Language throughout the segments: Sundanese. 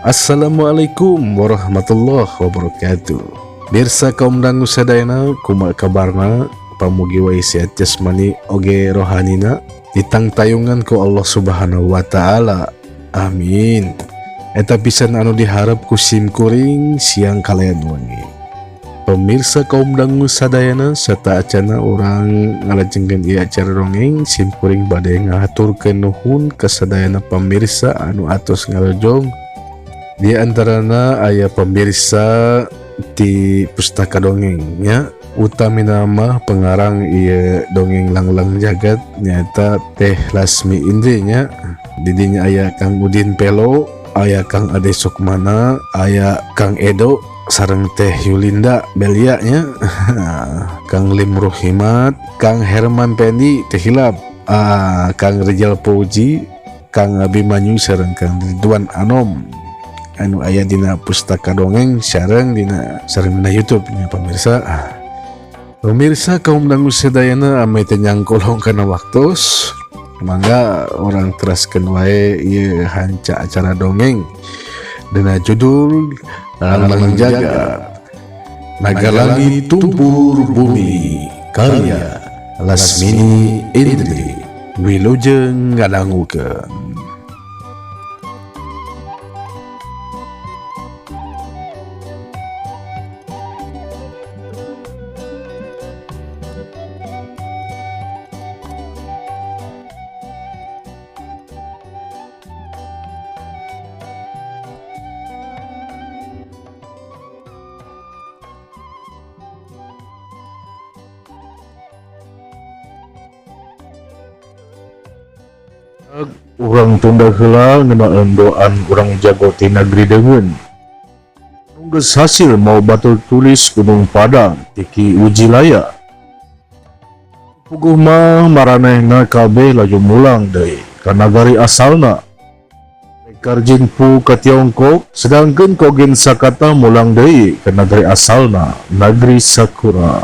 Assalamualaikum warahmatullahi wabarakatuh. Mirsa kaum dangu sadayana, kumaha kabarna? Pamugi wae sehat jasmani oge rohanina, ditangtayungan ku Allah Subhanahu wa Ta'ala. Amin. Eta pisan anu diharap ku sim kuring siang kalayan wengi. Pemirsa kaum dangu sadayana, serta acana urang ngalajengkeun ieu acara dongeng, sim kuring bade ngahaturkeun nuhun ka sadayana pamirsa anu atos ngalojong. Di antarana aya pemirsa di Pustaka Dongeng nya, utamina mah pengarang ieu dongeng Langlang Jagat, nyaeta Teh Lasmi Indri nya. Didinya aya Kang Udin Pelo, aya Kang Ade Sukmana, aya Kang Edo sareng Teh Yulinda Belia nya, Kang Lim Ruhimat, Kang Herman Pendi teh hilap, Kang Rizal Fauzi, Kang Abimanyu sareng Kang Ridwan Anom anu aya dina Pustaka Dongeng sareng dina YouTube nya. Pemirsa, pemirsa kaum dangu sadayana, ameh teu nyangkolong kana waktos, mangga urang teraskeun wae ieu hanca acara dongeng dina judul Langlang Jagat Naga Langit Tumpur Bumi karya Lasmini Indri. Wilujeng ngadangukeun. Urang tunda heula ngeunaan doan urang jago ti Negeri Deungeun. Nu geus hasil mawa batu tulis Gunung Padang ti Ki Ujilaya. Puguh mah maranehna kabeh laju mulang deui ka nagari asalna. Pendekar Jinpu ka Tiongkok, sedangkeun Kogen Sakata mulang deui ka nagari asalna, Negeri Sakura.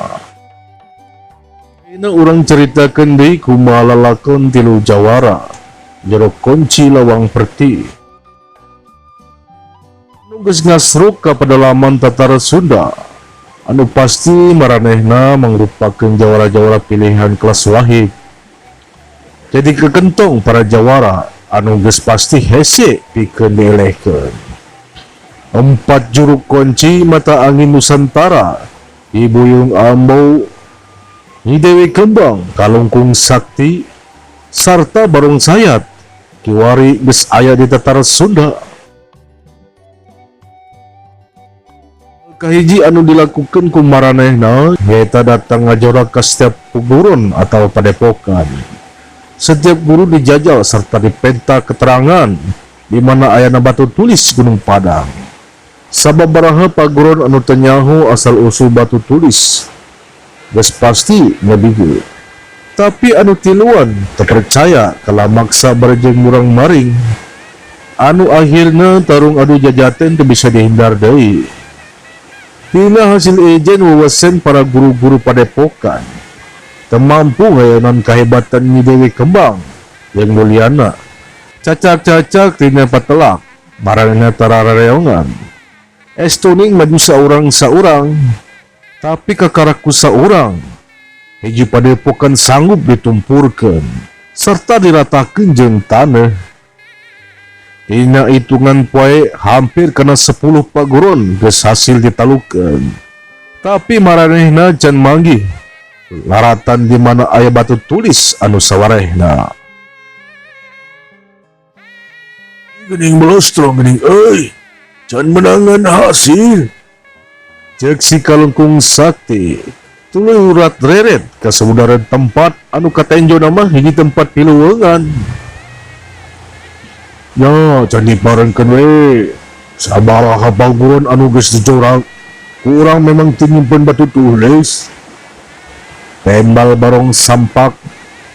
Ayeuna urang caritakeun deui kumaha lalakon tilu jawara jero kunci Lawang Perti. Nu geus ngasruk ka pedalaman Tatar Sunda, anu pasti maranehna mangrupakeun jawara-jawara pilihan kelas wahid. Jadi kekentong para jawara anu geus pasti hese pikeun dielehkeun. Empat juru kunci mata angin Nusantara, Ibuyung Ambau, Nyi Dewi Kembang, Kalungkung Sakti, sarta Barong Sayat, kiwari geus aya di Tatar Sunda. Kahiji anu dilakukan ku maranehna nyaeta datang ngajorak ka setiap guruan atau padepokan. Setiap guru dijajal serta dipenta keterangan di mana ayana batu tulis Gunung Padang. Sababaraha paguron anu teu nyaho asal usul batu tulis geus pasti ngabigu. Tapi anu tiluan terpercaya kala maksa barjeng murang maring. Anu akhirna tarung adu jajaten teu bisa dihindar deui. Tina hasil ejen wawasen para guru-guru padepokan teu mampu ngayanan kahebatan Nyi Dewi Kembang yang muliana. Cacak-cacak tina patelak maranehna tararareongan. Estuning maju saurang-saurang, tapi kakaraku saurang. Hiji padepokan sanggup ditumpurkeun serta diratakeun jeung taneuh. Dina hitungan poe hampir kena 10 paguron geus hasil ditalukeun. Tapi maranehna can manggih laratan di mana aya batu tulis anu sawarehna. Geuning melostrong geuning euy. Can menangan hasil. Cek si Kalungkung Sakti tuluy urat reret ka sabudaran tempat anu katenjo nama hiji tempat piluweungan. Ya, can diparengkeun we. Sabaraha paguron anu geus dijorak, kurang memang teu nyimpen batu tulis. Tembal Barong Sampak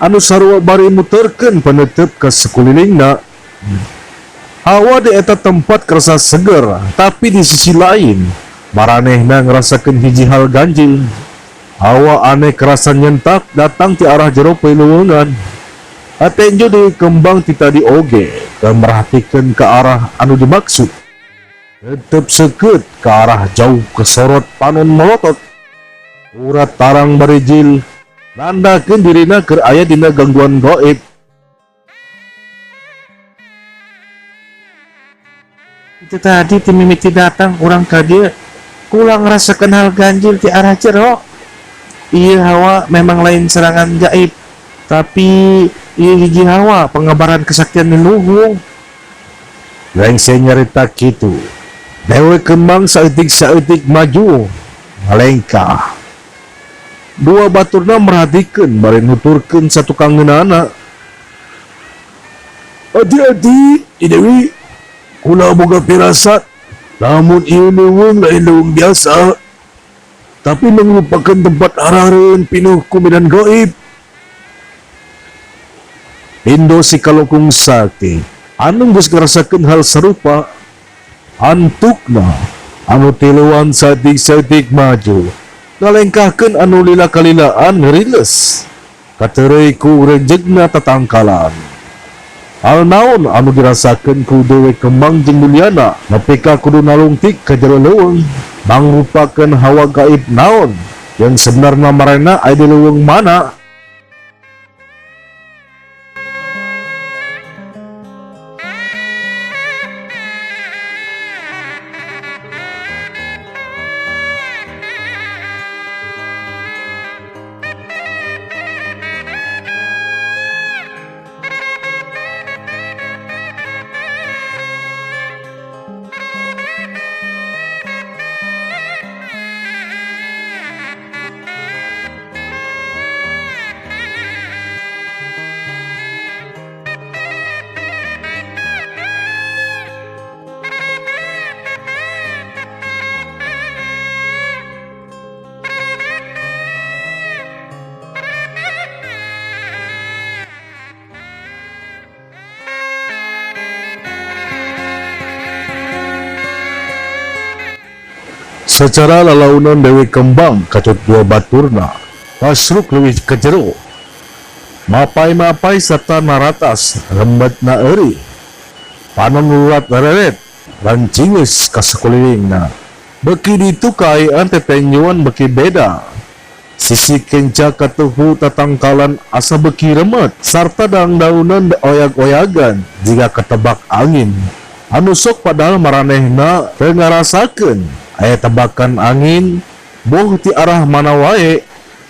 anu sarua bari muterkeun panetep ka sakulilingna. Hawa di eta tempat kerasa seger, tapi di sisi lain maranehna ngerasakeun hiji hal ganjil. Hawa aneh kerasa nyentak datang ti arah jero piluweungan. Atenjo Dewi Kembang ti tadi oge dan merhatikan ke arah anu dimaksud. Tetep seukeut ka arah jauh kesorot panon melotot. Urat tarang barijil nandakeun dirina keur aya dina gangguan gaib. Itu tadi ti mimiti datang urang ka dieu kula ngarasakeun hal ganjil ti arah jero. Ieu hawa memang lain serangan gaib, tapi ieu hiji hawa pengabaran kesaktian leluhung. Rengse nyarita kitu. Dewi Kembang saeutik-saeutik maju ngalengkah. Dua baturna merhatikeun bari nuturkeun satukangeunana. Ati-ati, I Dewi, kula boga pirasat, lamun ieu leuweung lain leuweung biasa, tapi mangrupakeun tempat harareun pinuh ku medan gaib. Pindo si Kalungkung Sakti anu geus ngarasakeun hal sarupa. Antukna anu tiluan saeutik-saeutik maju ngalengkahkeun anu lila kalilaan ngeriles katereuy ku rejegna tatangkalan. Hal naon anu dirasakeun ku Dewi Kembang jeung Mulyana nepi ka kudu nalungtik ka jero leuweung mangrupakeun hawa gaib naon yang sebenarna marena aya di leuweung mana. Secara lalaunan Dewi Kembang kacut dua baturna, pasruk leuwih ke jero. Mapai-mapai serta naratas rembet na euri. Panon lurat reret, rancingeus ka sakulilingna. Beki ditu kaayaan tetenyuan beki beda. Sisi kenca katuhu tatangkalan asa beki remet, sarta dangdaunan oyag-oyagan jika ketebak angin. Anu sok padahal maranehna teu ngarasakeun aya tebakan angin boh ti arah mana wae,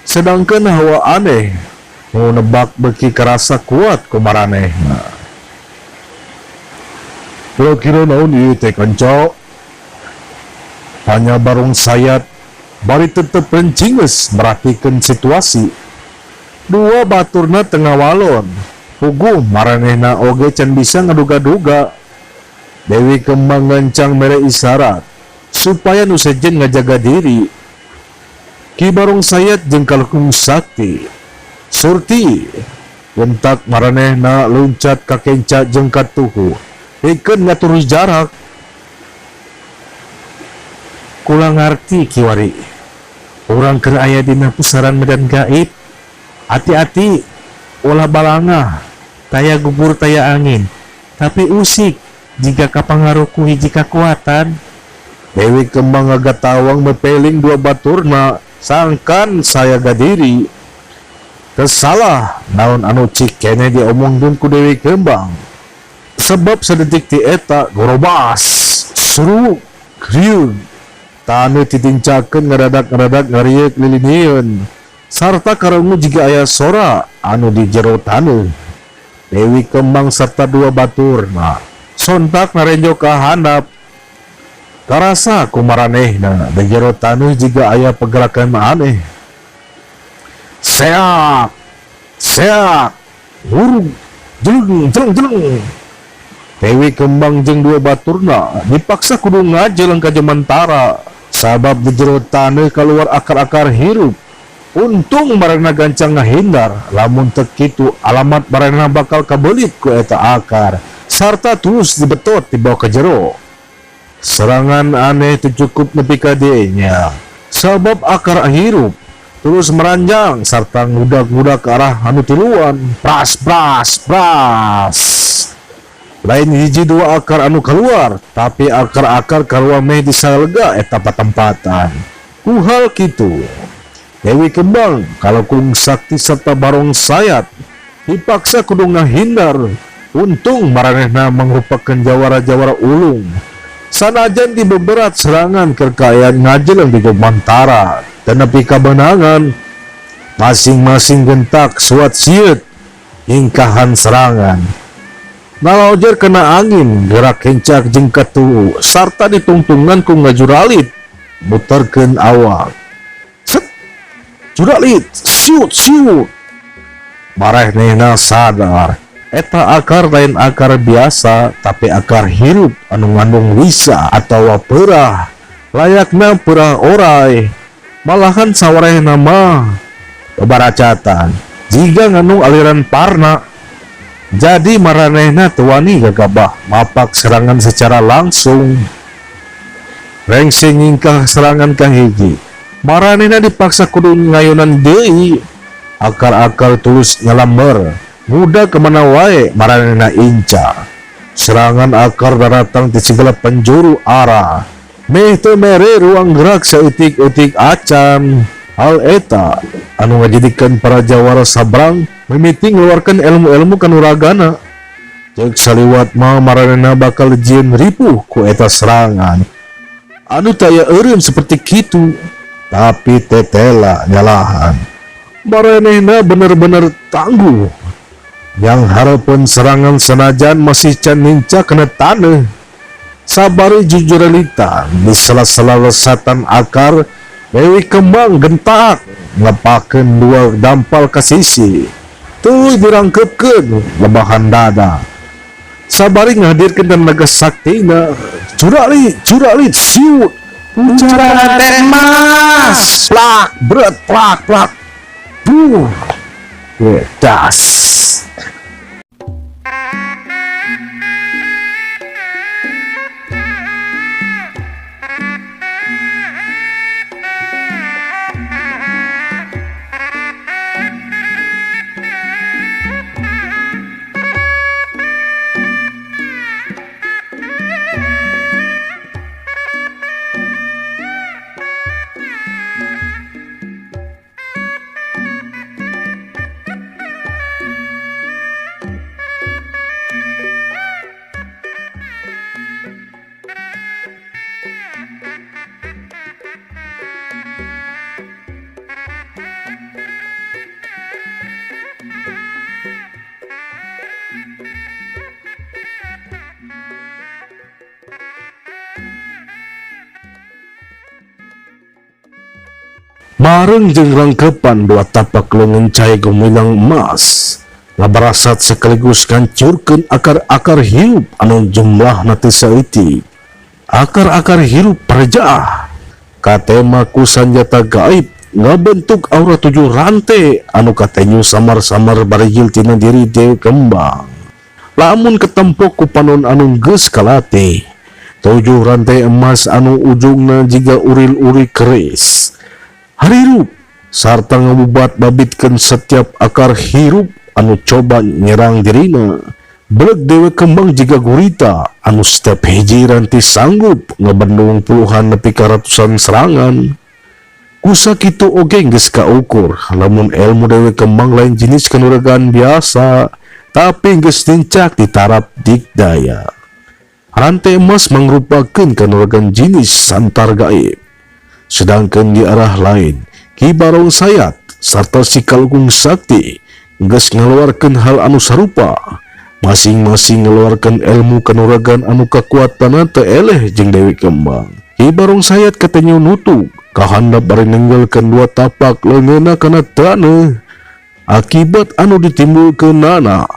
sedangkan hawa aneh nu nebak beki kerasa kuat ku maranehna. Kira-kira naon ieu teh kanca? Tanya Barong Sayat bari tetep rencingeus merhatikeun situasi. Dua baturna tengah walon, puguh maranehna oge can bisa ngaduga-duga. Dewi Kembang gancang mere isyarat supaya nu sejen ngajaga diri. Ki Barong Sayat jeung Kalungkung Sakti Surti gentak maranehna luncat ka kenca jeung katuhu pikeun ngatur jarak. Kula ngarti kiwari, urang keur aya dina pusaran medan gaib. Hati-hati ulah balangah, taya gugur taya angin, tapi usik jika kapangaruh ku hiji kakuatan. Dewi Kembang ngagatawang mepeling dua baturna sangkan saya gadiri. Kesalah naon anu cik kene diomongkeun ku Dewi Kembang. Sebab sedetik ti eta gorobas seru kriung tanu titincakeun ngadadak-ngadadak ngarieuk lilinieun sarta karengu jiga aya sora anu di jero taneuh. Dewi Kembang serta dua baturna sontak narenjo ka handap. Karasa kumaranehna di jero taneuh jiga aya pergerakan aneh. Seak, seak, hurung, jeleng, jeleng, jeleng. Dewi Kembang jeung dua baturna dipaksa kudu ngajeleng ka jemantara sabab di jero taneuh keluar akar-akar hirup. Untung marana gancang ngahindar, lamun teu kitu alamat marana bakal kabelit ku eta akar sarta terus dibetot dibawa ke jero. Serangan aneh teu cukup nepi ka dinya, sabab akar hirup terus meranjang sarta ngudag-ngudag ke arah anu tiluan. Pras pras pras. Lain hiji dua akar anu keluar, tapi akar-akar kaluar meh disalega eta patempatan. Ku hal kitu, Dewi Kembang, Kalukung Sakti serta Barong Sayat dipaksa kudu ngahindar. Untung maranehna mangrupakeun jawara-jawara ulung. Sanajan dibeberat serangan kekayaan ngajeleng di Gomantara dan nepi kabenangan, masing-masing gentak suat sieut ingkahan serangan. Nalaojer kena angin, gerak kencak jeung katu sarta ditungtungan ku ngajuralit muterkeun awak. Set, juralit, siut siut. Marehnehna sadar eta akar lain akar biasa, tapi akar hirup anu ngandung wisa atawa perah, layakna perah orai. Malahan sawarehna mah bebaracatan jiga ngandung aliran parna. Jadi maranehna teu wani gagabah mapak serangan secara langsung. Rengse nyingkah serangan kahiji, maranehna dipaksa kudu ngayunan deui. Akar-akar tulus nyalamber muda kemana wae maranehna inca. Serangan akar daratang di segala penjuru arah. Meh teu mere ruang gerak saeutik-eutik acan. Hal eta anu ngajadikeun para jawara sabrang mimiti ngeluarkan ilmu-ilmu kanuragana. Ceuk saliwat mah maranehna bakal jieun ripuh ku eta serangan. Anu taya eureun seperti kitu, tapi tetela nyalahan. Maranehna bener-bener tangguh. Yang harapan serangan senajan masih can nincak kena taneuh. Sabari jujuralita di sela-sela lesatan akar, Dewi Kembang gentak ngepakeun dua dampal ke sisi, tuluy dirangkepkeun lebahan dada. Sabari ngahadirkeun tenaga saktina, curalit, curalit, siut, pucara emas, plak, berat, plak, plak, buh, das. Bareng jeung rangkepan dua tapak leungeun cai gumilang emas, ngabarasat sekaligus ngancurkeun akar-akar hirup anu jumlahna teu saeutik. Akar-akar hirup parejaah katema ku sanjata gaib ngabentuk aura 7 rantai anu katenyu samar-samar barigil tina diri Dewi Kembang. Lamun ketempok ku panon anu geus kalatih, 7 rantai emas anu ujungna jiga uril-uri keris harirup sarta ngabubat babitkeun setiap akar hirup anu coba nyerang dirina. Beleg Dewi Kembang jiga gurita anu setiap hiji ranti sanggup ngebendung puluhan nepi ka ratusan serangan. Kusa kitu oge geus kaukur lamun ilmu Dewi Kembang lain jenis kanuragan biasa, tapi geus nincak ditarap dikdaya. Rantai emas mangrupakeun kanuragan jenis santar gaib. Sedangkan di arah lain, Ki Barong Sayat sarta si Kalukung Sakti geus ngaluarkeun hal anu sarupa. Masing-masing ngeluarkan ilmu kanuragan anu kakuatanna teu eleh jeung Dewi Kembang. Ki Barong Sayat katenyu nutuk kahandap bari ninggalkeun dua tapak leungeunna kana taneuh. Akibat anu ditimbulkeunana,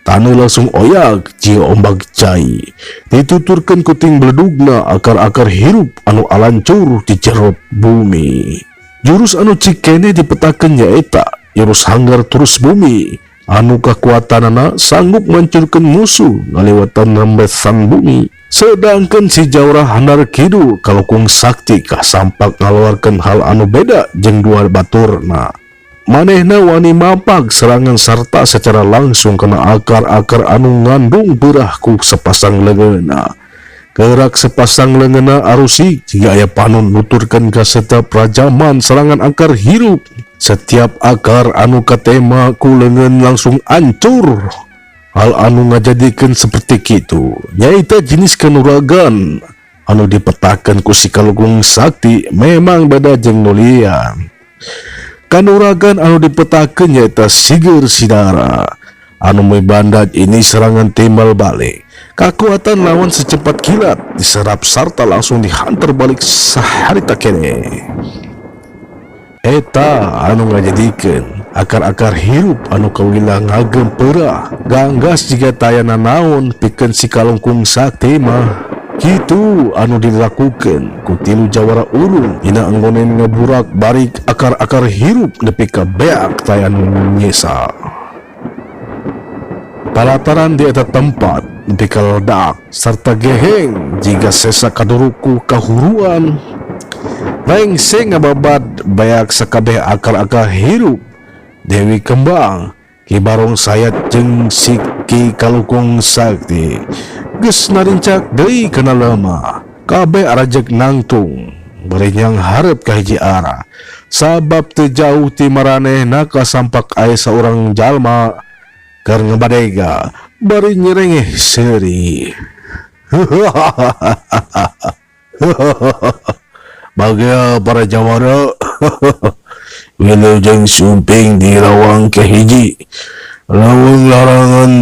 taneuh langsung oyak jiga ombak cai. Dituturkeun ku ting beledugna akar-akar hirup anu alancur di jerot bumi. Jurus anu cikene dipetakeun nyaeta jurus hanggar terus bumi anu kakuatanana sanggup ngancurkeun musuh ngaliwatan rembesan bumi. Sedangkan si Jawara Handar Kidul Kalukung Sakti kasampak ngaluarkeun hal anu beda jeung dua baturna. Manehna wani mapag serangan sarta secara langsung kana akar-akar anu ngandung beurah ku sepasang leungeunna. Gerak sepasang leungeunna arusik jika aya panon nuturkeun ka setiap rajaman serangan akar hirup. Setiap akar anu katema ku leungeun langsung ancur. Hal anu ngajadikeun seperti kitu nyaeta jenis kanuragan anu dipetakeun ku si Kalungkung Sakti memang beda jeung nu lian. Kanuragan anu dipetakeun nyaeta siger sidara anu mibandat ini serangan timbal balik. Kakuatan lawan secepat kilat diserap sarta langsung dihantar balik saharita keneh. Eta anu ngajadikeun akar-akar hirup anu kawila ngagem peurah ganggas jiga taya nanaon pikeun si Kalungkung Sakti mah. Kitu anu dilakukeun ku tilu jawara ulung dina anggonen ngeburak barik akar-akar hirup nepi ka beak taya anu nyesa. Palataran di eta tempat nepi ka ledak sarta geheng jiga sesa kaduruku kahuruan. Rengse ngababad beak sakabeh akar-akar hirup Dewi Kembang Ki Barong Sayat jeung si Ki Kalungkung Sakti geus narincak deui kana lemah. Kabeh arajeg nangtung bari nyanghareup ka hiji arah sabab teu jauh ti maranehna kasampak aya saurang jalma keur ngabadega bari nyerengeh seuri. Bagea para jawara wilujeng sumping di lawang kahiji lawang larangan.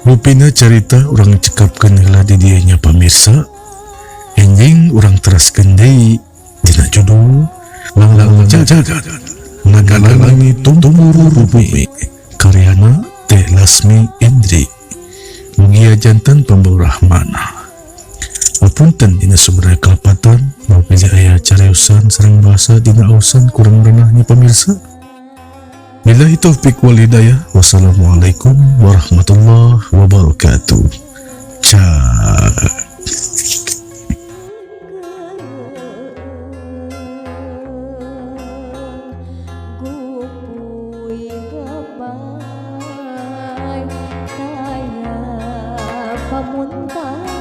Rupina carita urang cekapkeun heula di dieu nya pamirsa. Enjing urang teraskeun deui dina judul Langlang Jagat Nagalangi Tumurun Bumi karyana Teh Lasmi Indri. Mugia jantan pambawa rahmana. Apunten dina sumber kalepatan maupi aya cariosan sareng bahasa dina ausan kurang renahnya pamirsa. Billahi taufik wal hidayah. Wassalamualaikum warahmatullahi wabarakatuh. Ciao. Pamunta.